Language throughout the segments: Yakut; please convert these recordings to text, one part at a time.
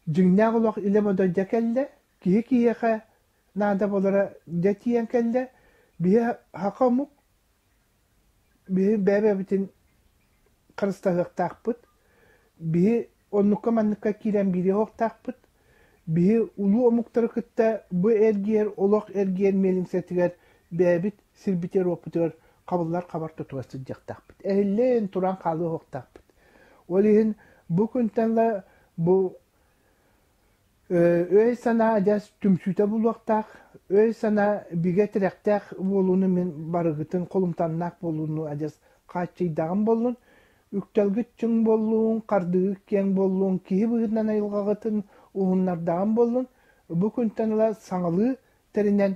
Дьиҥнээх олох илэ бодойдьо кэллэ, киһи киһиэхэ наада буолара дьэ тиийэн кэллэ. Биһи саха омук биһи бэйэ-бэйэбитин харыстаһыахтаахпыт, биһи оннукка-манныкка киирэн биэриэхтаахпыт, биһи улуу омуктары кытта бу эргийэр олох эргийэр миэлиҥсэтигэр бэйэбит сирбитигэр-уоппутугар хабыллар хабар тутуга сылдьыахтаахпыт. Эһиллэн туран хаалыахтаахпыт. Ол иһин бу күнтэн ыла бу Өй-санаа адьас түмсүүтэ булуохтаах, өй-санаа бигэ тирэхтээх буолууну мин барыгытын холумтаннаах буолууну адьас хааччыйдаҕым буоллун, үктэлгит чуҥ буоллун, хардыыгыт киэҥ буоллун, киһи быһыытынан айылҕаҕытын уһуннардаҕым буоллун, бу күнтэн ыла саҥалыы тэринэн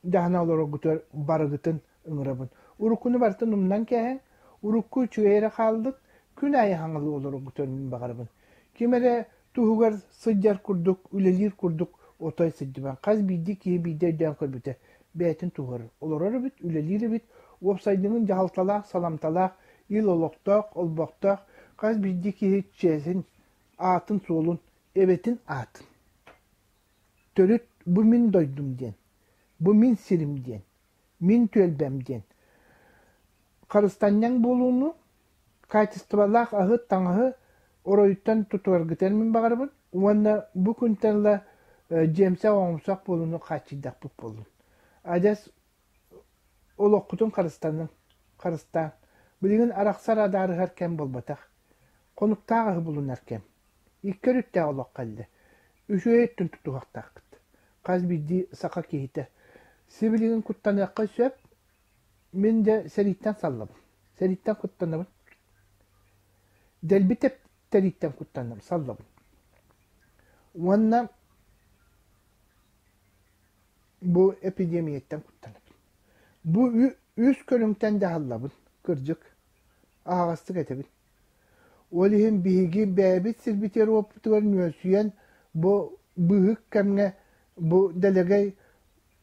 дьаһана олороргутугар барыгытын ыҥырабын. Уруккуну барытын умнан кээһэҥ, урукку үчүгэй эрэ хааллыт, күн аайы хаҥалыы олороргутугар мин баҕарабын. Ким эрэ туһугар сылдьар курдук, үлэлиир курдук отой сылдьыбан. Хас биирдии киһи биирдэ өйдөөн көрбүтэ бэйэтин туһугар олорор эбит, үлэлиир эбит, уопсайдыҥын дьаһалталаах, саламталаах, ил олохтоох, олбохтоох хас биирдии киһи чиэсин, аатын-суолун, эбэтин аатын. Төрүт бу мин дойдум диэн, бу мин сирим диэн, мин түөлбэм диэн. Харыстанньаҥ буолууну Хаачыстыбалаах аһы, таҥаһы оройуттан тутуаргытыан мин баҕарабын уонна бу күнтэн ыла дьиэмсэх оҥомсох буолууну хааччыйдахпыт буоллун. Адьас олоххутун харыстаныҥ, харыстааҥ. Билигин арахсар адаарыһар кэм буолбатах. Хонуктаах аһы булунар кэм. Икки өрүттээх олох кэллэ. Үчүгэй өттүн тутуһуохтааххыт. Хас биирдии саха киһитэ. Сибилигин куттаныахха сөп, Мин дьэ сэрииттэн саллабын. Сэрииттэн куттанабын. Дэлби тэрииттэн куттанным, саллабын. Уонна бу эпидемияттан куттанабын. Бу үс көрүҥтэн дьаһаллабын, кырдьык, аһаҕастык этэбин. Ол иһин биһиги бэйэбит сирбитигэр-уоппутугар нүөлсүйэн бу быыһык кэмҥэ бу дэлэгэй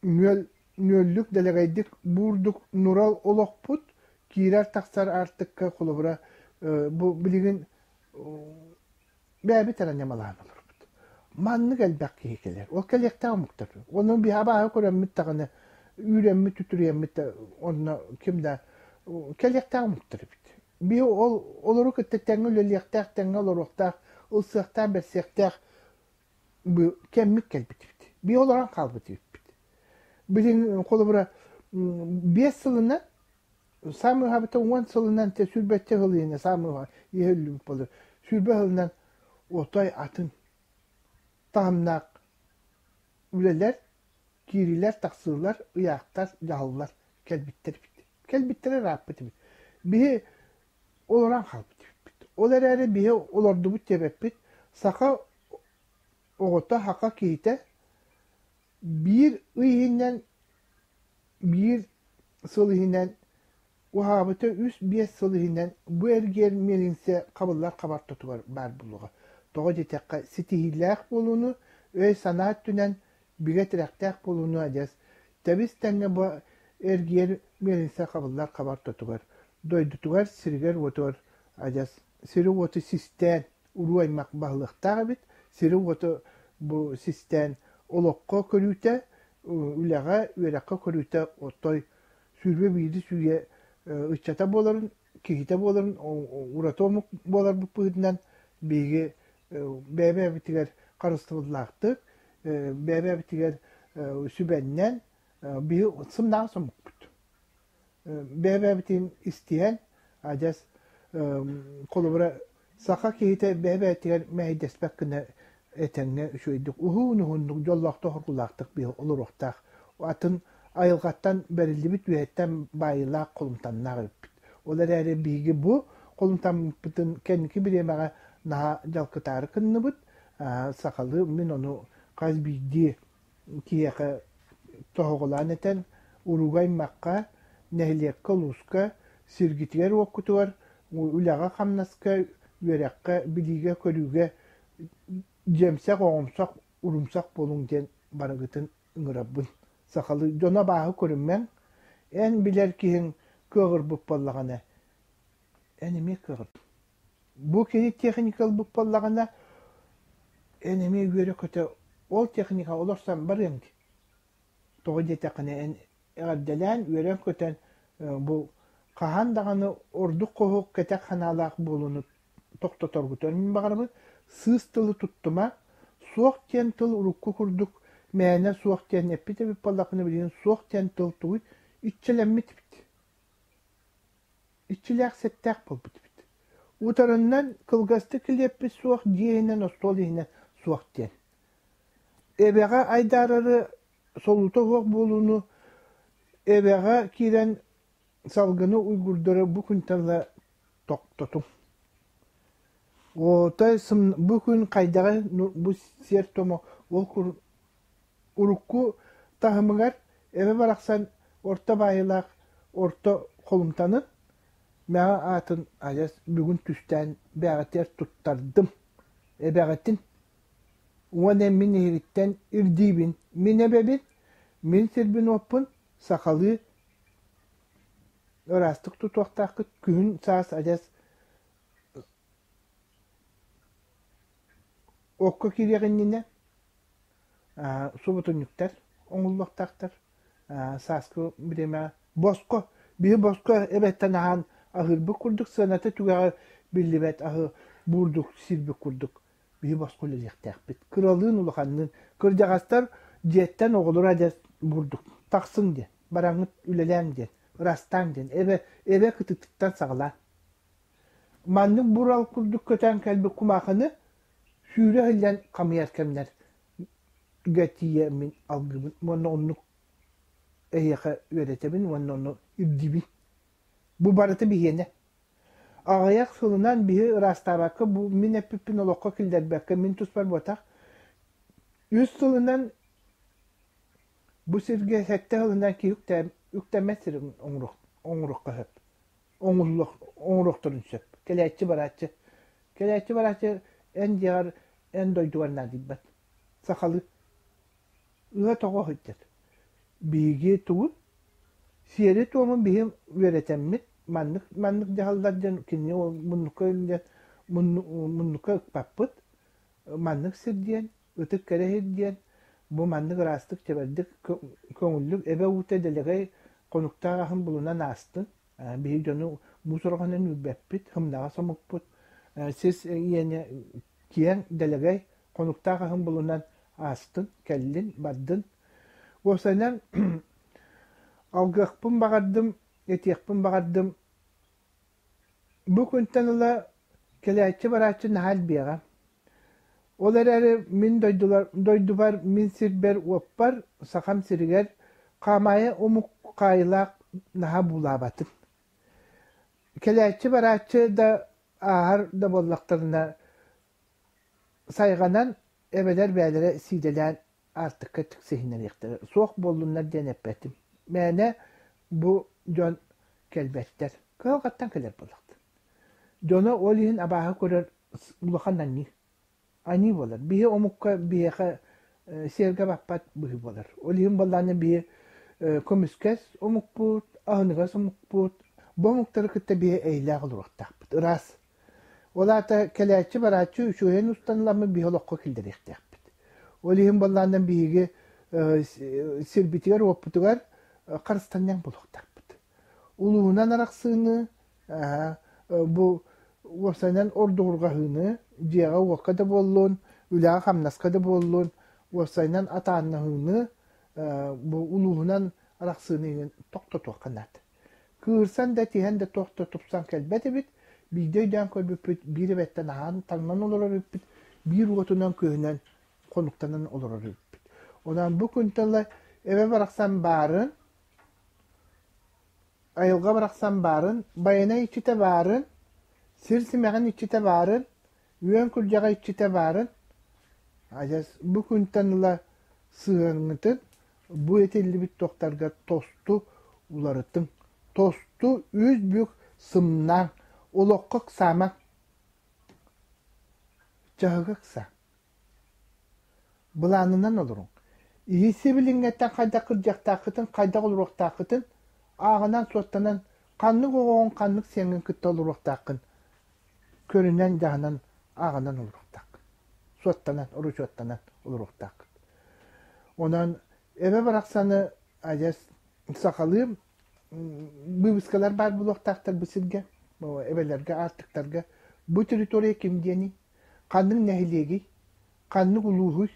Нүөл нүөллүк дэлэгэйдик буурдук нурал олохпут киирэр-тахсар аартыкка холобура бу билигин бэйэбит эрэ ньамалаһан олоробут. Маннык элбэх киһи кэлэр. Ол кэлиэхтээх омуктар. Ону биһи абааһы көрөммүт даҕаны үүрэммит, үтүрүйэммит да онно ким да кэлиэхтээх омуктар эбит. Биһи ол олору кытта тэҥҥэ үлэлиэхтээх, тэҥҥэ олоруохтаах, ылсыахтаах, бэрсиэхтээх кэммит кэлбит эбит. Биһи олорон хаалбыт эбиппит. Билигин холобура 5 сылынан саамай уһаабыта 10 сылынан те сүүрбэччэ сыл иһинэ саамай уһа иһэ үллүбүт буолар. 20 сылынан отой атын таһымнаах үлэлэр, киириилэр, тахсыылар, ыйаахтар, дьаһаллар кэлбиттэр эбит. Кэлбиттэрэ ырааппыт эбит. Биһи олорон хаалбыт эбиппит. Ол эрээри биһи олордубут диэбэппит. Саха оҕото, саха киһитэ биир ый иһинэн, биир сыл иһинэн, уһаабыта 3-5 сыл иһинэн бу эргиэр миэлиҥсэ хабыллар хабар тотугар баар буолуоҕа. Тоҕо диэтэххэ, ситиһиилээх буолууну, өй-санаа өттүнэн бигэ тирэхтээх буолууну адьас тэбис-тэҥҥэ бу эргиэр миэлиҥсэ хабыллар хабар тотугар, дойдутугар, сиригэр-уотугар адьас сири-уоту систээн уруу-аймах баһылыахтаах эбит, сири-уоту бу систээн олоххо көрүүтэ, үлэҕэ, үөрэххэ көрүүтэ отой 21 үйэ ыччата буоларын, киһитэ буоларын, ураты омук буоларбыт быһыытынан биһиги бэйэ-бэйэбитигэр харыстабыллаахтык, бэйэ-бэйэбитигэр сүбэннэн биһи сымнаҕас омукпут. Бэйэ-бэйэбитин истиһэн, адьас холобура саха киһитэ бэйэ-бэйэтигэр мэһэйдэспэт гына этэҥҥэ үчүгэйдик уһун-уһуннук дьоллоохтук-хоргулаахтык биһи олоруохтаах. Атын айылҕаттан бэриллибит үөһэттэн баайыылаах холумтаннаах эбиппит. Ол эрээри биһиги бу холумтаммыппытын кэнники бириэмэҕэ наһаа дьалкытаары гынныбыт. Сахалыы мин ону хас биирдии киһиэхэ тоһоҕолоон этэн, урууга-аймахха, нэһилиэккэ, улууска, сиргитигэр-уоккутугар, үлэҕэ-хамнаска, үөрэххэ, билиигэ-көрүүгэ дьиэмсэх, оҕомсох, урумсах буолуҥ диэн барыгытын ыҥырабын. Сахалыы дьоно абааһы көрүмэҥ, эн билэр киһиҥ кыаҕырбыт буоллаҕына, эн эмиэ кыаҕыр. Бу киһи техника ылбыт буоллаҕына, Эн эмиэ үөрэ-көтө ол техника олорсон барыаҥ дии. Тоҕо диэтэххинэ эн эҕэрдэлээн, үөрэн-көтөн бу хаһан даҕаны ордук хоһук кэтэх санаалаах буолууну тохтоторгутугар мин баҕарабын сыыс тылы туттума, суох диэн тыл урукку курдук мээнэ суох диэн эппит эбит буоллаххына билигин суох диэн тыл тугуй иччилэммит эбит. Иччилээх сэттээх буолбут эбит. Утарыннан кылгастык килиэппит суох дьиэ иһинэн остуол иһинэн суох диэн. Эбэҕэ айдаарары солуута суох буолууну эбэҕэ киирэн салгыны уйгурдары бу күнтэн ыла тохтотуҥ. Отой бу күн хайдаҕый бу сиэр-туома ол урукку таһымыгар эбэ барахсан орто баайыылаах орто холумтаны мэҕэ аатын адьас бүгүн түстээн бэҕэтигэр туттардым. Эбэҕитин уонна мин иһириттэн ирдиибин. Мин эбэбин, мин сирбин-уоппун сахалыы ыраастык тутуохтааххыт күһүн саас адьас окко киириэх иннинэ субутунньуктар оҥоһуллуохтаахтар сааскы бириэмэҕэ босхо биһи босхо эбэттэн аһаан аһыырбыт курдук сыаната түгэҕэ биллибэт аһы буурдук сиирбит курдук биһи босхо үлэлиэхтээхпит кыралыын улаханныын кырдьаҕастар дьиэттэн оҕолоро адьас бурдук тахсыҥ диэн бараҥҥыт үлэлээҥ диэн ырастааҥ диэн эбэ эбэ кытыытыттан саҕалаан маннык бурал курдук көтөн кэлбит кумаахыны сүүрэ иһиллэн хамыйар кэмнэргэ тиийэ мин алгыыбын уонна оннук эһиэхэ үөрэтэбин уонна ону ирдиибин. Бу барыта биһиэнэ. Аҕыйах сылынан биһи ыраастаабакка бу мин эппиппин олоххо киллэрбэккэ мин туспар буотах. Үс сылынан бу сиргэ сэттэ сылынан киһи үктэммэт сирин оҥоруохха сөп. Оҥоруохтарын сөп. Кэлээччи барааччы. Кэлээччи барааччы эн дьиэҕэр эн дойдугар наадыйбат. Сахалыы. Ыа тоҕо сылдьар. Биһиги тугун? Сиэри-туому биһи үөрэтэммит, маннык маннык дьаһаллар диэн кинини ол муннукка диэн муннукка ыкпаппыт, маннык сир диэн, ытык кэрэ сир диэн, бу маннык ыраастык, чэбэрдик, көҥүллүк эбэ уута дэлэгэй хонуктаах аһын булунан аастын. Биһиги дьону муус ороҕунан үүрбэппит, һымнаҕас омукпут, сис иэнэ киэҥ, дэлэгэй, хонуктаах аһын булунан аастын, кэллин, бардын. Уопсайынан алгыахпын баҕардым, этиэхпин баҕардым. Бу күнтэн ыла кэлээччи-барааччы наһаа элбиэҕэ. Ол эрээри мин дойдулар, дойдубар, мин сирбэр-уоппар, Сахам сиригэр хаамаайы омук хаайыылаах наһаа буулаабатым. Кэлээччи-барааччы да ааһар да буоллахтарына сайҕанан эбэлэр бэйэлэрэ сиидэлээн аартыкка тиксиһиннэриэхтэрэ, суох буоллуннар диэн эппэтим. Мээнэ бу дьон кэлбэттэр. Кыһалҕаттан кэлэр буоллахтар. Дьоно ол иһин абааһы көрөр улахан аньыы. Аньыы буолар. Биһи омукка биһиэхэ сиэргэ баппат быһыы буолар. Ол иһин буоллаҕына биһи көмүскэс омукпут, аһыныгас омукпут. Бу омуктары кытта биһи эйэлээх олоруохтаахпыт. Ыраас. Ол аата кэлээччи-барааччы үчүгэйин устан ыламмыт биһи олоххо киллэриэхтээхпит. Ол иһин буоллаҕына биһиги сирбитигэр-уоппутугар харыстанньаҥ буолуохтаахпыт. Улууһунан арахсыыны, бу уопсайынан ордугурҕаһыыны, дьиэҕэ-уокка да буоллун, үлэҕэ-хамнаска да буоллун, уопсайынан атааннаһыыны бу улууһунан арахсыыны тохтотуохха наада. Кыырсан да, тиһэн да туох да тупсан кэлбэт эбит. Биирдэ өйдөөн көрбүппүт, биир эбэттэн аһаан таҥнан олорор эбиппит, биир уотунан-күөһүнэн хонуктанан олорор эбиппит. Онон бу күнтэн ыла эбэ барахсан баарын, айылҕа барахсан баарын, байанай иччитэ баарын, сир симэҕин иччитэ баарын, үөн-күрдьэҕэ иччитэ баарын адьас бу күнтэн ыла сыһыаҥҥытын бу этиллибит туохтарга тосту уларытыҥ, тосту үс бүк сымнааҥ, олоххо ыксаамаҥ, чаһыга ыксааҥ. Былаанынан олоруҥ. Иһи сибилиҥҥэттэн хайдах кырдьыахтааххытын, хайдах олоруохтааххытын ааҕынан-суоттанан ханнык оҕоҕун ханнык сиэҥҥин кытта олоруохтааххын көрүнэн-дьаһанан ааҕынан олоруохтааххын. Суоттанан, оручуоттанан олоруохтааххыт. Онон эбэ барахсаны адьас сахалыы быыбыскалар баар буолуохтаахтар бу сиргэ, эбэлэргэ, аартыктарга. Бу территория ким диэний? Ханнык нэһилиэгий? Ханнык улууһуй?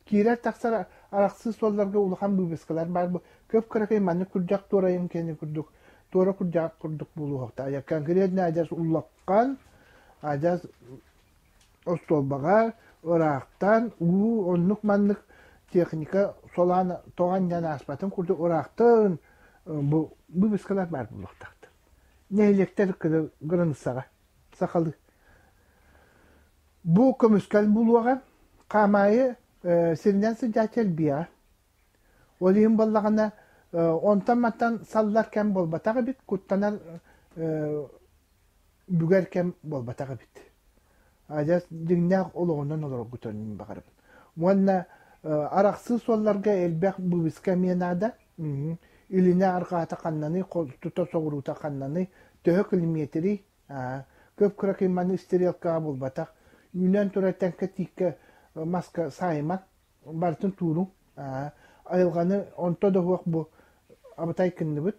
Киирэр-тахсар арахсыы суолларга улахан быыбыскалар баар. Бу көп кыракый маннык күрдьэх туорайын кэнни курдук, туора күрдьэх курдук буолуохтаах. Конкретно адьас уллаххан, адьас остуолбаҕа ыраахтан уу оннук-маннык техника солаан тоҕо анньан ааспатын курдук ыраахтан бу быыбыскалар баар буолуохтаахтар. Нэһилиэктэр границаҕа сахалыы. Бу көмүскэл булуоҕа, хаамаайы сиринэн сылдьааччы элбиэҕэ. Ол иһин буоллаҕына онтон-мантан саллар кэм буолбатах эбит, куттанар бүгэр кэм буолбатах эбит. Адьас дьиҥнээх олоҕунан олороргутун мин баҕарабын. Уонна арахсыы суолларга элбэх быыбыска эмиэ наада. Илинэ арҕаата ханнаный, тута соҕуруута ханнаный, төһө километрий, көп кыракый маны стрелкаҕа буолбатах. Үүнэн турар тэҥкэ тииккэ маска саайымаҥ, барытын тууруҥ. Айылҕаны онто да суох бу абытай кынныбыт.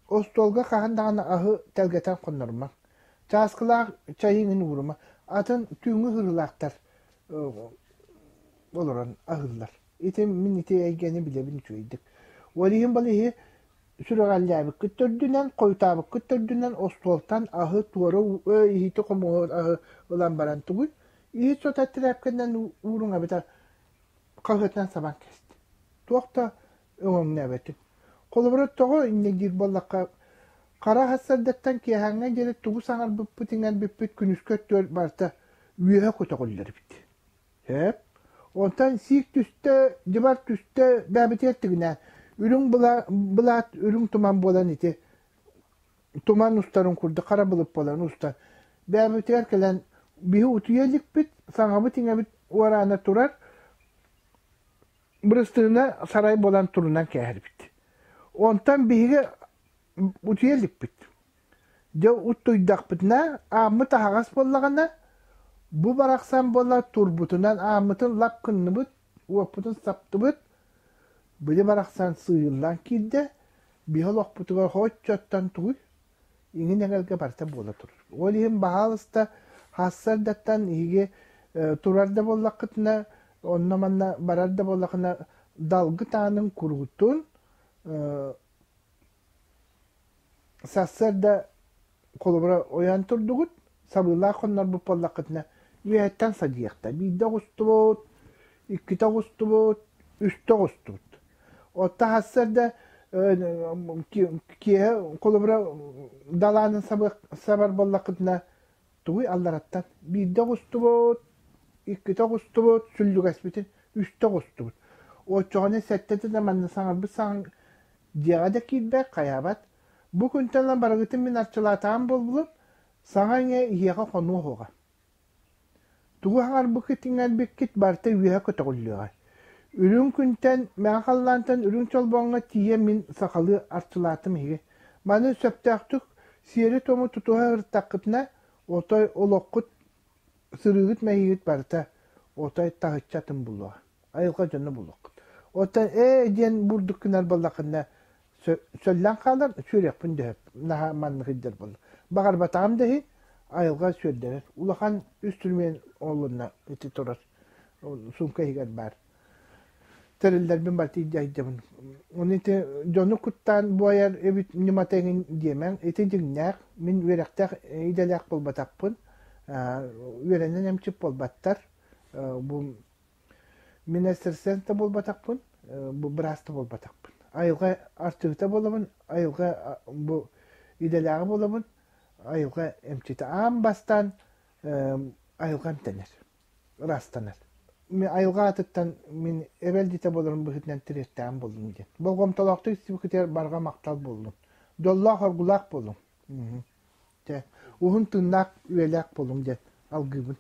Остуолга хаһан даҕаны аһы тэлгэтэн хоннорумаҥ. Чааскылаах чайы иҥин уурума. Атын түүҥҥү ыһыылаахтар олорон аһыыллар. Ити мин ити эйгэни билэбин үчүгэйдик. Ол иһин балыһы сүрэҕэллээбиккит төрдүнэн, хойутаабыккыт төрдүнэн остуолтан аһы туора иһити хомуһун аһы ылан баран тугуй? Иһит сото тирээпкэнэн ууруҥ эбэтэр хаһыатынан сабан кэст. Туох да өҥөҥнөөбөтүм. Холобура, тоҕо инньэ диир буоллахха, хара сарсыардаттан киэһээҥҥэ диэри тугу саҥарбыппыт иҥэрбиппит күнүскү өттүгэр барыта үөһэ көтөҕүллэр эбит. Сөп. Онтон сиик түстэ, дьыбар түстэ бээбитигэр тигинэ үрүҥ былаат үрүҥ туман буолан ити туман устарын курдук хара былыт буолан устан бээбитигэр кэлэн биһи утуйа иликпит, саҥабыт-иҥэбит уораана турар, бырыстыына сарай буолан турунан кээһэрбит. Онтон биһиги утуйа иликпит. Дьэ уттуйдахпытына, ааммыт аһаҕас буоллаҕына, бу барахсан буола турбутунан ааммытын лап гынныбыт, уоппутун саптыбыт, били барахсан сыыйыллан киирдэ, биһи олохпутугар оччоттон тугуй? Иҥин эҥэргэ барыта буола турар. Ол иһин баһаалыста сарсыардаттан эһиги турар да буоллаххытына, онно-манна барар да буоллаххына далгыт аанын куруутун сарсыарда холобура ойоон турдугут, сабыылаах хоннорбут буоллаххытына үөһэттэн садьыахта. Биирдэ оҕустубут, иккитэ оҕустубут, үстэ оҕустубут. Оттон сарсыарда киэһэ холобура далаанын сабар буоллаххытына тугуй аллараттан биирдэ оҕустубут, иккитэ оҕустубут, сүллүгэспитин үстэ оҕустубут. Оччоҕуна сэттэтэ да манна саҥарбыт саҥаҥ дьиэҕэ да киирбэт, хайаабат. Бу күнтэн ылан барыгытын мин арчылаатаҕым буоллум, саҥа иҥэ иһиэхэ хонуо суоҕа. Тугу аҥарбыккыт иҥэрбиккит барыта үөһэ көтөҕүллүөҕэ. Үрүҥ күнтэн, мэҥэ халлаантан үрүҥ чолбоҥҥо тиийэ мин сахалыы арчылаатым эһиги. Маны сөптөөхтүк сиэри-туому тутуһа сырыттаххытына, отой олоххут, сырыыгыт-мэйиигит барыта отой таһыччы атын буолуоҕа. Айылҕа дьоно буолуоххут. Оттон ээ диэн бурдук гынар буоллаххына, сөллөн хаалар, сүөриэхпин дөһөп, наһаа маннык илдьэр буолла. Баҕарбатаҕым да иһин, айылҕа сүөрдэрэр. Улахан үстүрүмүөн олунна ити турар сумка иһигэр баар. Тэриллэрбин барыта илдьэ сылдьабын. Ону ити дьону куттаан буойар эбит ньымата эҥин диэмэҥ. Ити дьиҥнээх, мин үөрэхтээх идэлээх буолбатахпын. Үөрэнэн эмчит буолбаттар. Бу Мин экстрасенс да буолбатахпын, бу быраас да буолбатахпын. Айылҕа артыыһыта буолабын, айылҕа бу идэлээҕэ буолабын, айылҕа эмчитэ. Аан бастаан айылҕа эмтэнэр, ыраастанар. Мин айылҕа аатыттан мин эбэлдьитэ буоларым быһыытынан тириэртээҕим буоллум диэн. Болҕомтолоохтук истибиккитигэр барҕа махтал буоллун. Дьоллоох-оргулаах буолуҥ. Чэ, уһун тыыннаах, үйэлээх буолуҥ диэн алгыыбын.